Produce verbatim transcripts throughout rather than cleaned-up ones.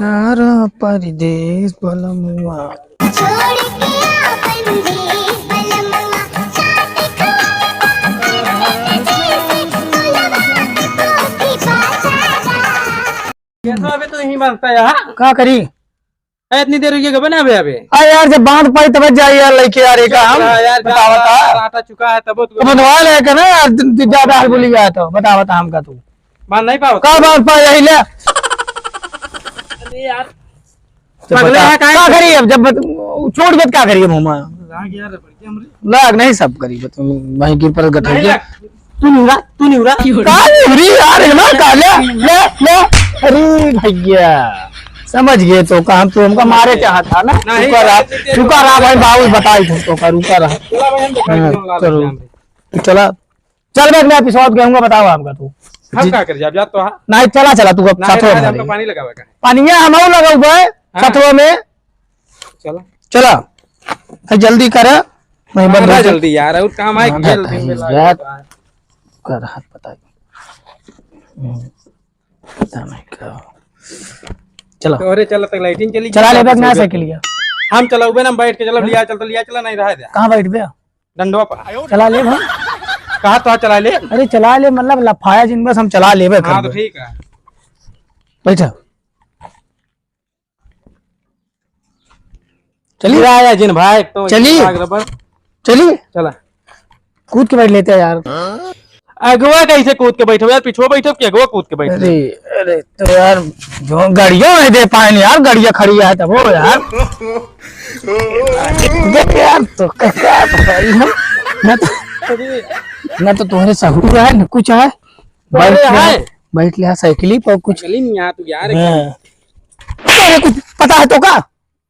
तारा परदेस बलमुआ। छोड़ के आपन देस बलमुआ, चाट खाए बाबा, जैसे सोलवा के कॉफी बाजारा। कैसा अबे तू यहीं बांधता है, हाँ? का करी? ए, इतनी देर हुई है, गबे ना अबे, अबे। आ यार, जब बांध पाई तब जाई यार, लइके यार, एक हम। हाँ यार, बता, जा, बता। आटा चुका है, तब तो तो बंधवा ले के ना यार, ज-, ज-, ज्यादा हड़बड़ी गया तो, बता, बता हमका तू। बांध नहीं पाओ? का बांध पाई, यही ले। अरे यार। तो पगले बता, है, काहे का करी अब, जब बत-, छोड़ के का करी अब हम? लाग यार, रबड़ के हमरे। लाग नहीं, सब करी, बत-, वहीं गिर पर गठर नहीं के। लाग। तू निहुरा, तू निहुरा। का निहुरी यार, है ना, का ले, ले, ले। अरे भैया, समझ गए तो का, हम तो हमका मारे चाहत था ना। नहीं, रुका रहा, नहीं, नहीं, रुका रहा भाई, बाबू बताई तुमको का, रुका रहा। चला भाई, हम तो हाँ, खाएंगे, हम चलो। लाल जाम। चला, चल बैठ, मैं पिछवात गया हूँ, बताओ आपका तू। हम जी। का कर जाब, जा तो हाँ। नहीं, चला, चला, तू अब नहीं, साथ में नहीं, हमारे। हमको पानी लगावे का। पानिया हम और लगाऊ बे, हाँ। सतवा में। चला। चला। ए, जल्दी कर। नहीं, बंद करा हो गया। जल्दी यार, और काम आए, हाँ, खेल रहता दिन है, में इस लाग बात। रहता है। कर हाथ बताइए। हम्म, पता नहीं क्या हो। चलो। तो अरे चला, तक लाइटिंग चली चला गई, ले बैग ना साइकिल। साइकिलिया। हम चलाउबे ना, बैठ के चला, हाँ। लिया चल, तो लिया चला, नहीं रहा दे। कहाँ बैठ बे? डंडवा पर। चला ले भाई। कहा तो चला ले। अरे चला ले, मतलब लफाया जिन बस हम चला लेबे हाँ, करबे। तो ठीक है। बैठा। चली? गिराया जिन भाई, तो चली? आग रबर। चली? चला। कूद के बैठ लेते हैं यार। अगवा कैसे कूद के बैठो यार, पिछुआ बैठो कि अगवा कूद के बैठो? अरे, अरे, तो यार, जो गाड़ियाँ नहीं दे पाए यार, गाड़ियाँ खड़ी है तब हो यार। देख यार, तो क्या, क्या बताई हम? ना तो, ना तो तुम्हारे सहूर है, ना कुछ है। बैठ अरे ले, हाय। बैठ ले, हाँ, साइकिल ही पर कुछ। चली नहीं यार, तू यार। हाँ। अरे, कुछ पता है तो का?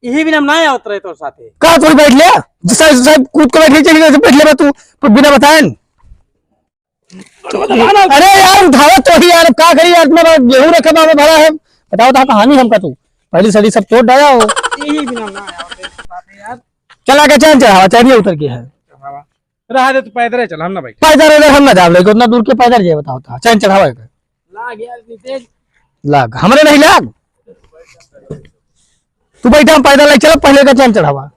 यही बिना हम ना आवत रहे तोर साथे। का तोर बैठ ले? जैसा, जैसा कूद के बैठ ले, चली गई, बैठ ले बा तू, पर बिना बताए न। तो अरे यार, उठावा तो ही यार, का करी यार, इतना बड़ा गेहूं रखे बा, भरा है। बताओ तो कहानी हमका तू। पहली सड़ी सब तोड़ डाला हो। यही बिना हम ना आवत रहे तोर साथे यार। चला के चैन चढ़ावा, चैनिया उतर के है। चढ़ावा। रहा दे, तू पैदल चल, हम ना बैठ। पैदल अगर हम ना जाब, लेकिन उतना दूर के पैदल जाए, बताओ तो। चैन चढ़ावा है। लाग यार, इतनी तेज। लाग, हमरे नहीं लाग। तू बैठा, हम पैदल नहीं चलब, पहले का चैन चढ़ावा।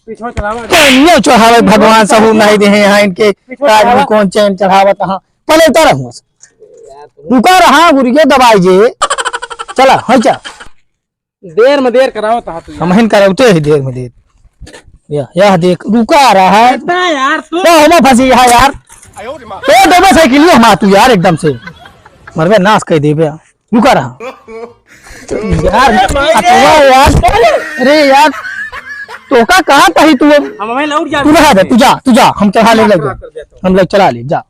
पीछे चढ़ावा। चैनियो चढ़ावे, भगवान सहूर नहीं दे हैं यहाँ इनके, पीछे का आदमी चढ़ावा। कौन चैन चढ़ावत हाँ। पहले उतारा हुआ से। यार, तू रुका रहा, गुरिया दबाई जे। चला, हाँ, चल। देर में देर करावत हा तू यार। हमहिन करौते ही देर में देर। या, या देख, रुका रहा है। कितना यार तू? तो हम फंसी है यार। तो देबे साइकिल हम तू यार एकदम से। मरबे नाश कर देबे। रुका रहा। तो यार, अरे भाई रे। अतवा यार। अरे यार, तो का कहा कही तू अब? हम हमें लौट जा तू रहा दे, तू जा, तू जा, हम चढ़ा ले लग जा। हम लोग चला ले, जा।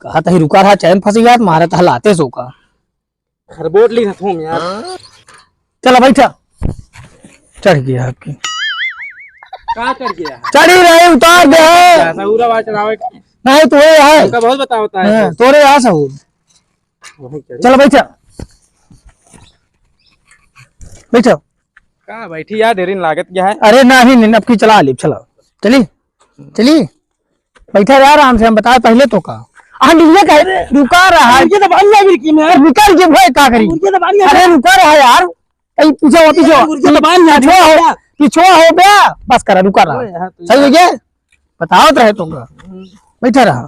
कहा तही रुका रहा, चैन फंसी यार, मारे तहलाते सो का। खरबोट ली हथों में यार। चला बैठा। चढ़ गया आपकी। का चढ़ गया? चढ़ी रही, उतार दे है। ऐसा पूरा बात चढ़ावे की। नहीं, तोरे है। हमका बहुत बतावता है हाँ, तो। तोरे यहाँ से हो। वहीं चढ़ी। चलो बैठा। बैठो। का बैठी यार, देरी लागत क्या है? अरे नहीं, नहीं, अब की चला ले, चला। चली? चली? बैठा रहा आराम से, हम बताए पहले तो का। हाँ, डुबले का है, रुका रहा है। मुर्गे तो बांध लिया बिल्की में। निकल के भाई का करी? मुर्गे तो बांध लिया। अरे रुका रहा यार। ए, पीछे हो, पीछे हो। मुर्गे तो बांध लिया। पीछे हो, पीछे हो बे। बस करा, रुका रहा। ओए, हाँ, तू सही हो गया? बताओ तो है तुमका। हम्म। बैठा रहा।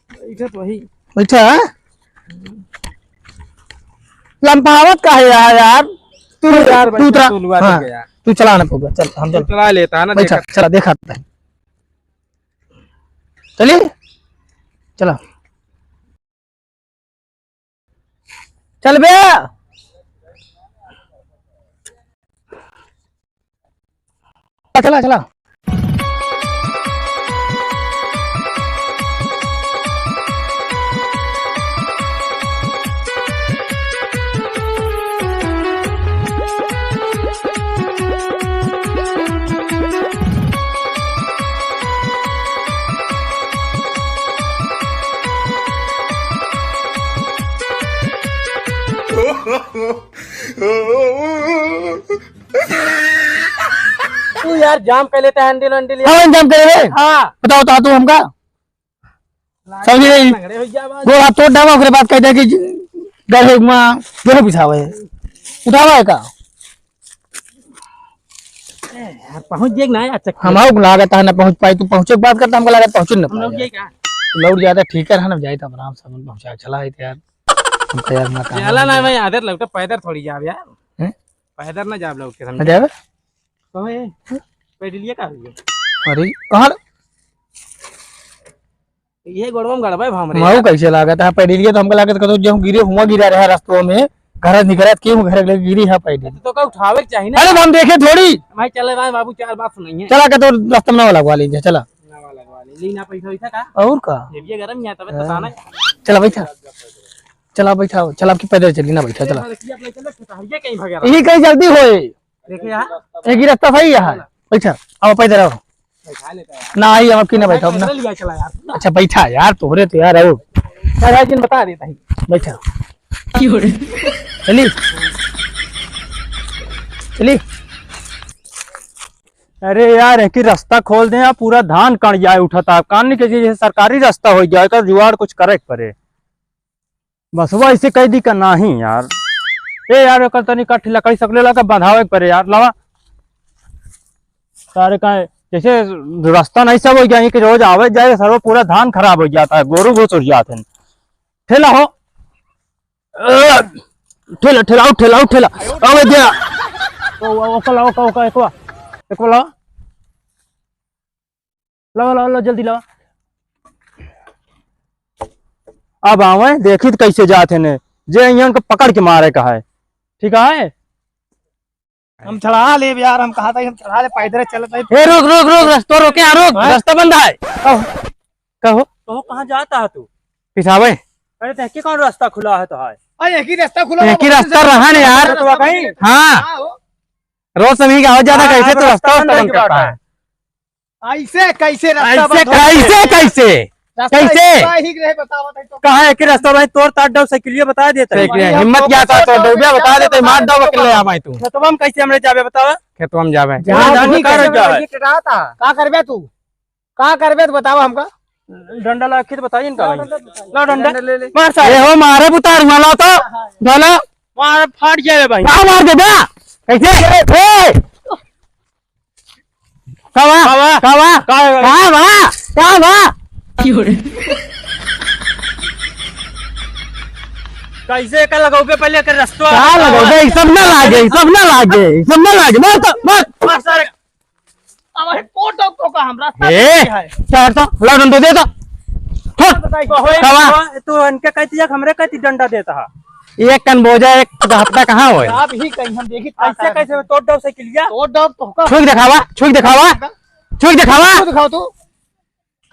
बैठा तो वही। बैठा है? लंपावत का है यार, यार? तू, यार, तू बैठा उतरा। तू लुआ हाँ, दे गया। तू चला ना पऊबा। चल, हम तू चल। चला लेता है ना, बैठा, देखा। चला, देखा था। चलिए, चला। चल बे। चला, चला। तू यार जाम कर लेता है हैंडल वैंडल यार। हाँ, जाम करे रे। हाँ। बताओ तो तू हमका। समझ गई? लंगड़े हो गया बात। गोड़ हाथ तोड़ डावा, ओकरे बाद कह दे कि डर है माँ, जो है बिछावे। उठावा है का? ए, यार, पहुँच जाएगा ना यार, चक्कर। हम आओ लागत है ना पहुँच पाई, तू पहुँचे के बात करता, हमको लागत पहुँच न हम लोग पाई। ये क्या? लौट जाता ठीक है ना, जाए तो आराम से अपन पहुँचा चला है यार। हम तो यार ना काम चला ना है। भाई, आदत लौटे, पैदल थोड़ी जाब यार। हैं? पैदल ना जाब लौट के, समझे? ना जावे? कहो ये, पैडलिया का हुई है? अरे, कहाँ? ये गोड़वा में गड़बड़ है हमरे मऊ यार। कैसे लागत है? पैडलिया तो हमको लागत कतो जो गिरे हुआ गिरा रहा रस्तों में, घर निकलत के घर लगे गिरी है पैडलिया। तो का उठावे के चाहिए ना। अरे, हम देखे थोड़ी। भाई चले भाई बाबू, चार बात सुनाइए। चला के तो रस्ता में नवा लगवा लीजिए, चला। नवा लगवा ली, ली ना पैसा वैसा का? और का? ये भी गरम ही है, तबे तो हाँ। ताना है। चला बैठा। चला बैठा, चला आपकी पैदल चली ना बैठा, चला। ये अपने चले, खेतहरिया कहीं भगे रहा। यही कहीं जल्दी होए। देखिए यार। एक ही रास्ता सही है। बैठा, आओ पैदल आओ। बैठा लेता है यार। ना आई, हम आपकी ना बैठा, बैठा ना। ले लिया चला यार। अच्छा बैठा यार, तोहरे तो यार आओ। यार, आज दिन बता देता है। बैठा। क्यों रे? चली। चली। अरे यार, एक ही रास्ता खोल दे यार, पूरा धान कण जाए उठता। कान के जैसे सरकारी रास्ता हो जाए, एकर जुगाड़ कुछ करे के पड़े। बस वो ऐसे कह दी का नहीं यार। ए यार, एकर तनी काठी लकड़ी सकले ला के बंधावे के पड़े यार, लावा। सारे का जैसे रास्ता नहीं सब हो गया, कि रोज आवे जाए, सर्व पूरा धान खराब हो जाता है, गोरू घुस उड़ जाते हैं। ठेला हो। अ, ठेला, ठेला, आउ ठेला, आउ ठेला। आवे द्या। ओ, ओ, ओका ला, ओका, ओका, एकवा। एकवा ला। लावा, लावा, लावा, जल्दी लावा। अब आवे, देखी त कैसे जात है ने। जे इहन के पकड़ के मारे का है। ठीक है? हम चढ़ा लेब यार, हम कहा था हम चढ़ा ले, पैदल चलत है। ए, रुक, रुक, रुक, रस्तो रोके, यहाँ रुक, हाँ? रास्ता बंद है। कहो। कहो। तो कहाँ जाता है तू? पिसाबे। अरे, ते के कौन रास्ता खुला है तो है? अरे, एक ही रास्ता खुला एक ही है, रास्ता रहा ना यार। तो कहीं? हाँ। हाँ, हो। रोज सभी का आवाज ज्यादा हाँ, कैसे हाँ, तो रास्ता रास्ता बंद बंद करता करता है। है। ऐसे कैसे रास्ता ऐसे बंद हो? कैसे, कैसे? रास्ता कैसे? ऐसा ही रहे, बताओ, बताओ तो। कहाँ है कि रास्ता भाई, तोड़ ताड़ दो, साइकिलिया बता देता है। साइकिलिया, भाई, हम हिम्मत तो क्या था, तो तो डूबिया बता देते, मार दो, अकेले आ भाई तू। खेतवा में कैसे हमरे जाबे, बताओ? खेतवा में जाबे। जहाँ जानी जानी का कैसे रह जाए? ये टकराता? का करबे तू? का करबे तो बताओ हमका। डंडा ला के तो बताइए इनका भाई। ला डंडा। ला डंडा ले ले। मार सारे। ए हो, मारे बुतार वाला तो। हाँ, हाँ। डाला। मार फाट जाए भाई। का मार दे बा? कैसे? ए! का बा? का बा? का बा? का बा? का बा? का बा? कैसे का लगौबे पहले कर रस्तो का लगौबे? ई सब ना लागे, ई सब ना लागे, ई सब ना लागे। मार तो, मार। मार सारे। अब है कोट और तो का हम रास्ता ए, नहीं है। चार तो, ला डंडो दे तो। हट। बताइए। कहो, कवा? कहो, तू इनके कहती है, हमरे कहती डंडा देता है। एक कन बोझा, एक हफ्ता कहाँ होए? आप ही कहीं हम देखी, ऐसे कैसे में तोड़ दो साइकिलिया? तोड़ दो तो का? छुई दिखावा, छुई दिखावा, छुई दिखावा। छुई दिखाओ तू।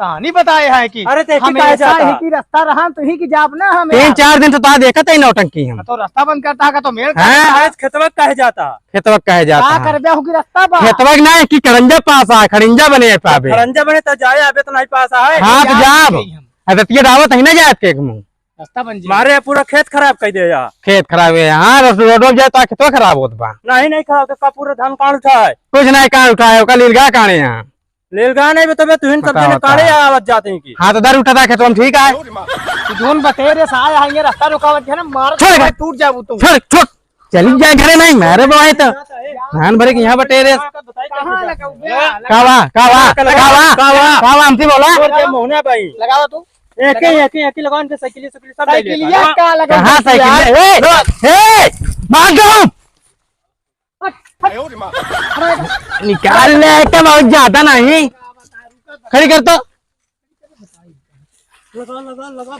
कहानी बताए है कि अरे, ते की हम कहे ऐसा जाता है है? कि रास्ता रहा, तो ही की जाब ना हम तीन यार। चार दिन तो ता देखत है नौटंकी हम। तो रास्ता बंद करता है, का तो मेल हाँ? करता है। आज खेतवा कहे जाता है? खेतवा कहे जाता का है? करबे हो कि रास्ता बा? खेतवा के ना है कि खड़ंजा पास है, खड़ंजा बने है पाबे। खड़ंजा बने तो जाए, आबे तो नहीं पास है। हाँ, तो जाब जाब। यही हम। अरे, तो ये दावत है ना जात के एक मुंह। रास्ता बन जाए। मारे पूरा खेत खराब कर दे यार। खेत खराब है, हाँ, रस-, रोड में जाए तो खेतवा खराब होत बा। नहीं, नहीं खराब, तो का पूरा धान काट उठा है? कुछ नहीं काट उठा है, ओका लीलगा काढ़े हैं। लीलगा नहीं, तबे तुहिन सब बताओ, जने काढ़े बताओ। आवत जाते हैं कि। हाँ, तो दर उठा था खेतवा में, ठीक है। तू जोन बतेरे से आया है, ये रास्ता रुकावट है ना, मार छोड़ दे। टूट जाबू तू। छोड़, छोड़। चली जाए घरे नहीं, मारे बवाए तो। धान भरे के यहाँ बटेरे। कहाँ लगाऊ बे? कावा, कावा, कावा, कावा, कावा, हमसे बोला। तोर के मोहना भाई। लगावा तू। एक ही, एक ही, एक ही लगाओ, इनके साइकिल, साइकिल सब ले ले। साइकिलिया का लगा कहाँ साइकिल है? ए, ए, मार दो। निकाल ले, क्या बहुत ज्यादा नहीं। खड़ी कर तो।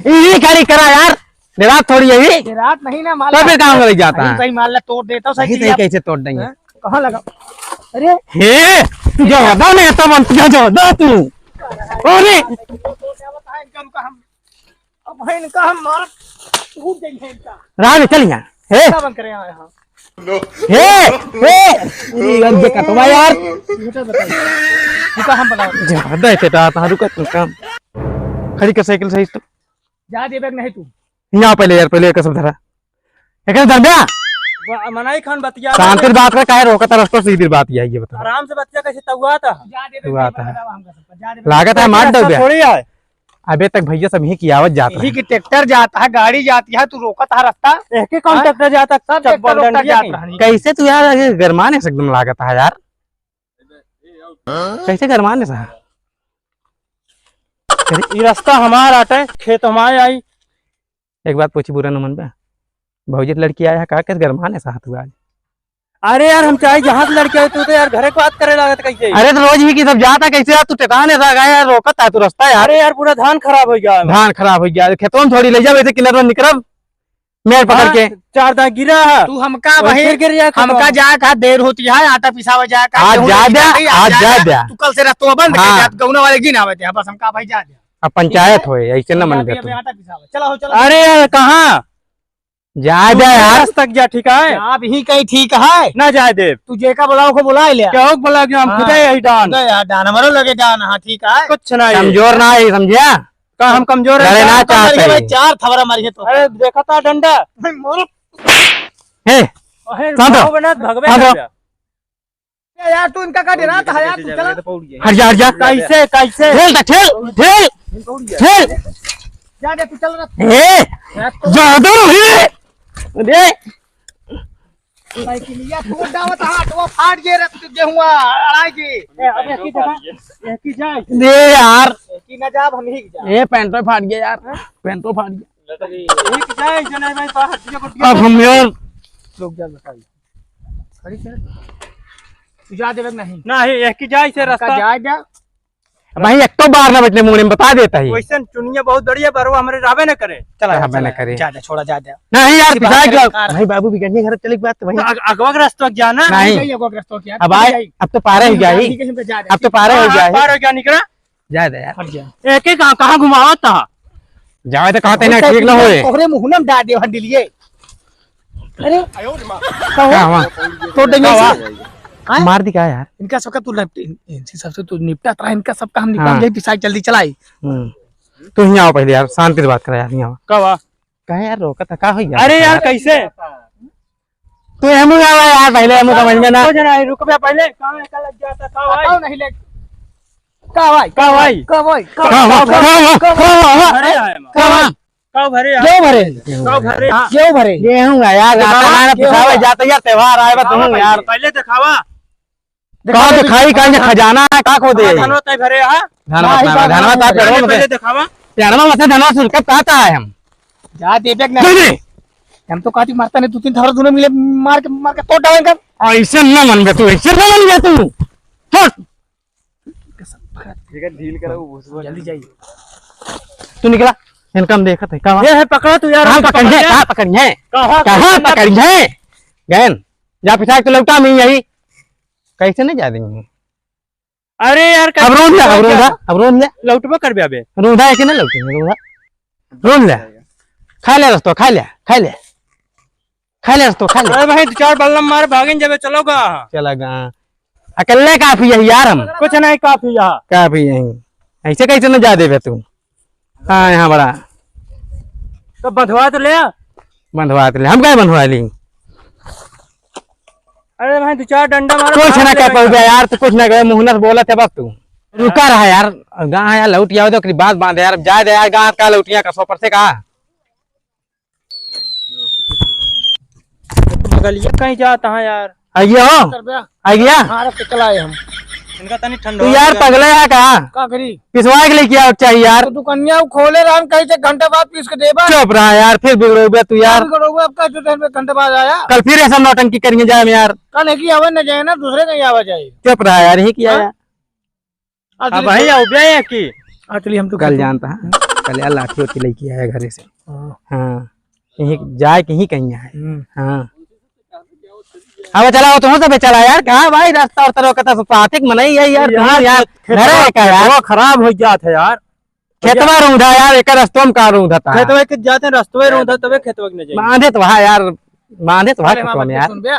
यही खड़ी करा यार। रात थोड़ी यही। रात नहीं ना, माल तो फिर कहाँ लग जाता है? सही माल ला तोड़ देता हूँ, सही साइकिल सही आप। कैसे तोड़ देंगे? हैं? कहाँ लगा? अरे। हे, तू ज्यादा नहीं तो मन, तू ज्यादा तू। अरे। अब इनका हम मार कूद देंगे इनका। राह में चल यहाँ। हे। क्या बंद करे यहाँ, यहाँ? हे, हे। अरे यार, ये कटवा यार। ये तो बताइए। ये तो हम बना। ज्यादा है बेटा, तारू का काम। खड़ी कर साइकिल सही तो। जा दे बैग नहीं तू। यहाँ पहले यार, पहले एक सब धरा। एक धर दे। ब-, मनाई खान बतिया। शांति बात कर, काहे रोकता रस्तो सीधी बात यही है, ये बता। आराम से बतिया कैसे तउआ था? जा दे बैग तउआ नहीं था। बतावा हमका सबका। जा दे बैग। लागत है मार दो बे। थोड़ी है। अबे तक भैया सब यहीं की आवत जात यहीं रहे। की ट्रैक्टर जाता है, गाड़ी जाती है, तू रोकत है रास्ता। एके कौन हाँ? ट्रैक्टर जाता? सब सब ट्रैक्टर रोकता बंडलिया जात की। रहनी। कैसे तू यार, ये गरमाने से एकदम लागत है यार। कैसे गरमाने से? अरे, ई रास्ता हमार आटे, खेत हमार आई। एक बात पूछी, बुरा न मन बा, भौजी के लड़की आया है का, कैसे गरमाने से हाथ हुआ आज? अरे यार, हम चाहे जहाँ से लड़की आए, तू तो यार घरे को बात करे लागत कैसे? अरे तो रोज ही की सब जाता कैसे यार, तू टेकाने से आ गया यार, रोकत है तू रास्ता यार। अरे यार, पूरा धान खराब हो गया है। धान खराब हो गया, खेतों में थोड़ी ले जावे थे, किनारे निकरब। मेड़ पकड़ हाँ, के। चार दांत गिरा है। तू हमका और भाई, फिर गिर जाए तो हमका कौन? जाए का देर होती है, आटा पिसावे जाए का, आज गेहूं जा पिसावे द्या, जाए, आज आज जा जा द्या। तू कल से रस्तवा बंद कर हाँ। दे, आज गौना वाले दिन आवे थे, बस हमका भाई जा द्या। अब पंचायत होए, ऐसे न मन अभी, बे अभी तू। आटा पिसावे। चला हो, चला। अरे यार, कहाँ? जा तू द्या यार। दस तक जा, ठीक है? जा भी कहीं ठीक है। ना जाए देव। तू जेका बुलाओ को बुला ले। क्या हो बुला के हम हाँ। खुदे यही डान। खुदे यार डान, हमारो लगे डान, हाँ, ठीक है। कुछ नहीं। कमजोर ना है, समझिया? का हम कमजोर है? लड़े ना चाहते भाई, हैं। चार थवरा मारिए तो। अरे, देखा था डंडा। भाई, मारो। हे, अरे, शांत रहो। भगवे ना, भगवे शांत रहो। ना। ए यार, तू इनका का डराता है यार, तू चला। हट जा, हट जा। कैसे, कैसे? ठेल ता, ठेल, ठेल, ठेल। जा दे, तू चल रहा। ए, यार, तो ज्यादा रही। अरे। साइकिलिया तोड़ डावत हाथ, वो फाट गए रे, तू गेहुआ अड़ाई के। ए, अब एक ही जगह, एक ही जाए। दे यार। एक ही ना जाब, हम ही जाब। ए, पैंटो फाट गया यार, पैंटो फाट गया। एक ही जाए, जने भाई, बाहर दिया को दिया। अब हम यार। लोग जा बताइए। खड़ी कर। तू जा देवे कि नहीं? नहीं, एक ही जाए से हमका रास्ता। जा, जा। भाई, एक तो बार ना बचले मुंह में बता देता ही। वैसन चुनिया बहुत बढ़िया बरवा हमरे रहबे न करे। चला, रहबे चला, न करे। जा दे, छोड़ा, जा दे। नहीं यार, इसी पिछाई बात गया। करे, कार। भाई, बाबू बिगड़ने घर चले की बात तो भाई। तो अग-, अगवा के रास्ता क्या ना? नहीं। नहीं, अगवा के रास्ता क्या? अब आए, जाई। अब तो पारे हो नहीं, गया ही। नहीं, नहीं, जा दे। अब तो पारे हो हाँ, गया ही। पार हो गया, निकला। जा दे यार। हट जा। एक ही कहाँ, कहाँ घुमावत था? जावे तो कहते ना, ठीक ना होए। तोहरे मुंह में डाल दे हंडिलिए। अरे, का हुआ? का हुआ? तोड़ देंगे का हुआ? इसे। हाँ? मार दी का यार? इनका सबका तू लप-, इन-, इनसे सबसे तू निपटा रहा, इनका सबका हम निपटा हाँ। जाए, पिसाई जल्दी चलाई। हम्म। तू यहाँ आओ पहले यार, शांति से बात करा यार, यहाँ आओ। का हुआ? कहे यार, रोका था, का हो यार? अरे यार, कैसे? तू एमू आवा यार, पहले एमू समझ में ना। दो जना है, रुक बे पहले। कहाँ है, कहाँ लग गया था? कहाँ भाई? बताओ नहीं ले। का भाई? का भाई? का भाई? का का भाई? भाई? का भाई? का भाई? अरे यार, का भाई? का भरे यार? क्यों भरे? का भरे? हाँ। क्यों भरे? गेहूं है यार, तो रात बाबा, हमारा गेहूं पिसावे है। जाता यार, त्योहार आए बा, बाबा, तुम यार। पहले दिखावा। का दिखाई, का ये खजाना है, का खो दे? हाँ, धनवा तय भरे, हाँ? धनवा हाँ, तय, धनवा धनवा तय, तय, पहले, धनवा पहले तय। दिखावा। धनवा मत, धनवा सुन, कब कहता है हम? जा दे बैग ना। दे दे। हम तो कहती मारता नहीं, दो तीन थप्पड़ दोनों मिले, मार के, मार के तोड़ डालेंगे। ऐसे ना मन बे तू, ऐसे ना मन बे तू। हट। जेकर ढील करा, वो घुसवा जल्दी जाइए। तू निकला, इनका हम देखत है, का ये है, पकड़ा तू यार, कहाँ हमको पकड़ पकड़ है? लिया। कहाँ पकड़ है? कहाँ कहाँ पकड़ पकड़ है? गैन, जा पिछाड़ के लौटा, मैं यही। कैसे नहीं जा देंगे? अरे यार, अब रोन ले, अब रोन ले, अब रोन ले। लौटबो करबे अबे। रोन ले, ऐसे नहीं लौटेंगे, रोन ले। रोन ले। खा ले दोस्तों, खा ले, खा ले। खा ले दोस्तों, खा ले। अरे भाई, दो चार बल्लम मार, भागिन जबे चलो गा। चला गा। अकेले काफी है यार हम। कुछ नहीं काफी यहाँ। काफी है। ऐसे कैसे न जा देबे तू? हाँ, यहाँ बड़ा। तो बंधवा तो ले। बंधवा तो ले। हम काहे बंधवा ली? अरे भाई, दो चार डंडा मारो, कुछ भाग ना ले कह भाई। पाऊबे यार, तू कुछ ना कहे, मुहना से बोलत है बस तू। रुका रहा यार, गाँव यार लौट आओ तो ओकरी बात बांधे यार, अब जाए दे यार, गाँव का लौटिया का सौ पर से कहा। गलिया कहीं जाता है यार। आ गया हो? कर बे। आ गया? हाँ, रख के चला आए हम। इनका तनी ठंड तू हो यार गया। पगले है का? का करी? पिसवा के लेके आओ चाहिए यार। तो दुकानिया खोले रहन, कहीं से घंटे बाद पीस के देबा। चुप रहा यार, फिर बिगड़ोगे तू यार। बिगड़ोगे, अब का जो टाइम में घंटे बाद आया। कल फिर ऐसा नौटंकी करेंगे जाए हम यार। कल एक ही आवे न जाए ना, दूसरे कहीं आवा जाए। चुप रहा यार, यही किया हाँ? यार। आज अब चलिए भाई, तो आओ बे की। आज चलिए हम तो कल खेतों जानता है, कल यार लाठी होती लेके आया घरे से। हाँ। हाँ, यहीं जाए के ही कहीं है। हम्म। हाँ। अब चला हो तो हो तो चला यार, कहाँ भाई रास्ता और तरह का तो पातिक मनई है यार, यार, कहाँ यार? खेतवा, घरे का यार। खेतवा खराब हो गया था यार। खेतवा रूंधा यार, एक रस्तों में का रूंधा था। खेतवा के जाते रस्तवे रूंधा, तबे खेतवा के न जाए। बांधे तो वहाँ यार, बांधे तो वहाँ अरे, खेतवा में यार। सुन बे,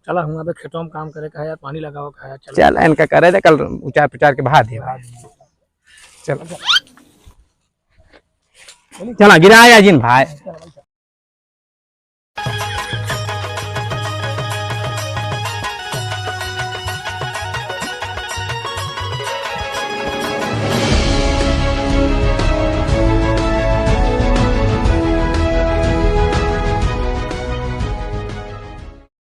चला, हम अबे खेतों में काम करे का है यार, पानी लगावा का है, चला। चल, इनका करे दे, कल उचार पुचार के बहा दे। बहा दे। चल। चला, गिरा आया जिन भाई।